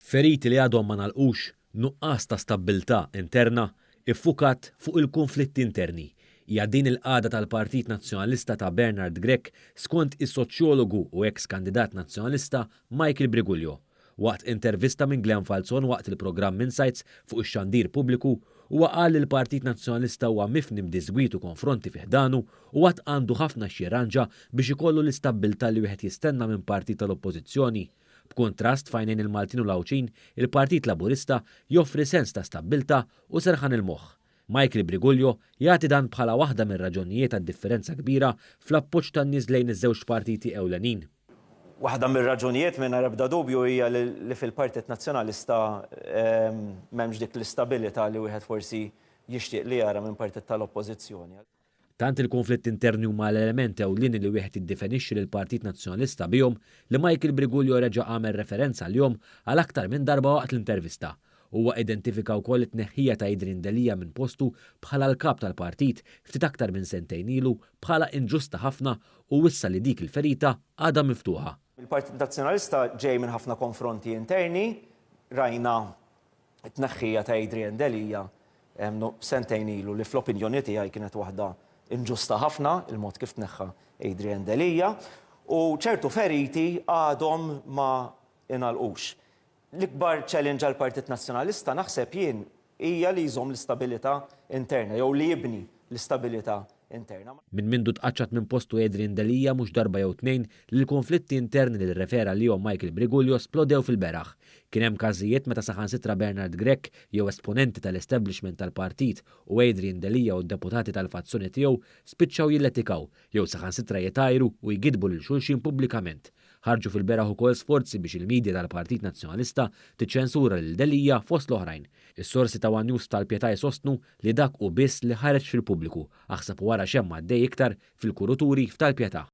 Feriti li għadhom ma ngħalqux, nuqqas ta' stabbiltà interna, iffukat fuq il-kunflitti interni. Hija din il-qagħda tal-Partit Nazzjonalista ta' Bernard Grech skont is-soċjologu u eks kandidat Nazzjonalista Michael Briguglio. Waqt intervista minn Glenn Falzon waqt il-programm Insights fuq ix-xandir pubbliku, huwa qal li l-Partit Nazzjonalista huwa mifni b'diżgwid u konfronti fi ħdanu u għad għandu ħafna x'jirranġa biex ikollu l-istabbiltà li wieħed jistenna minn partit tal-Oppożizzjoni. B'kuntrast, f'għajnejn il-Maltin u l-Għawdxin, il-Partit Laburista joffri sens ta' stabbiltà u serħan il-moħħ. Michael Briguglio jagħti dan bħala waħda mir-raġunijiet għad-differenza kbira fl-appoġġ tan-nies lejn iż-żewġ partiti ewlenin. Waħda mir-raġunijiet mingħajr ebda dubju hija li fil-Partit Nazzjonalista m'hemmx dik l-istabilità li wieħed forsi jixtieq li jara minn partit tal-Oppożizzjoni. Tant il-kunflitti interni huma l-element ewlieni li wieħed jiddefenixxi lill-Partit Nazzjonalista bihom li Michael Briguglio reġa' għamel referenza għalihom għal aktar minn darba waqt l-intervista. Huwa identifika wkoll it-tneħħija ta' Adrian Delia minn postu bħala l-Kap tal-Partit ftit aktar minn sentejn ilu bħala inġusta ħafna u wissa li dik il-ferita għadha miftuħa. Il-Partit Nazzjonalista ġej minn ħafna konfronti interni, rajna it-tneħħija ta' Adrian Delia sentejn ilu li fl-opinjoni tiegħi kienet waħda inġusta ħafna il-mod kif tneħħa Adrian Delia u ċertu feriti għadhom ma ingħalqux. L-ikbar challenge għall-Partit Nazzjonalista naħseb jien hija li jżomm l-istabilità interna jew li jibni l-istabilità interna. Minn mindu tqaċċat minn postu Adrian Delia mhux darba jew tnejn li l-kunflitti interni li rrefera għalihom Michael Briguglio splodew fil-beraħ. Kien hemm każijiet meta saħansitra Bernard Grech jew esponenti tal-establishment tal-partit u Adrian Delia u d-deputati tal-fazzjoni tiegħu spiċċaw jilletikaw jew saħansitra jitgħajru u jgiddbu lil xulxin pubblikament. Ħarġu fil-beraħ ukoll sforzi biex il-media tal-Partit Nazzjonalista tiċċensura lil Delia fost l-oħrajn. Is-sorsi ta' one News tal-Pietà jsostnu li dak hu biss li ħareġ fil-pubbliku, aħseb u ara x'hemm għaddej iktar fil-kuruturi f'Tal-Pietà.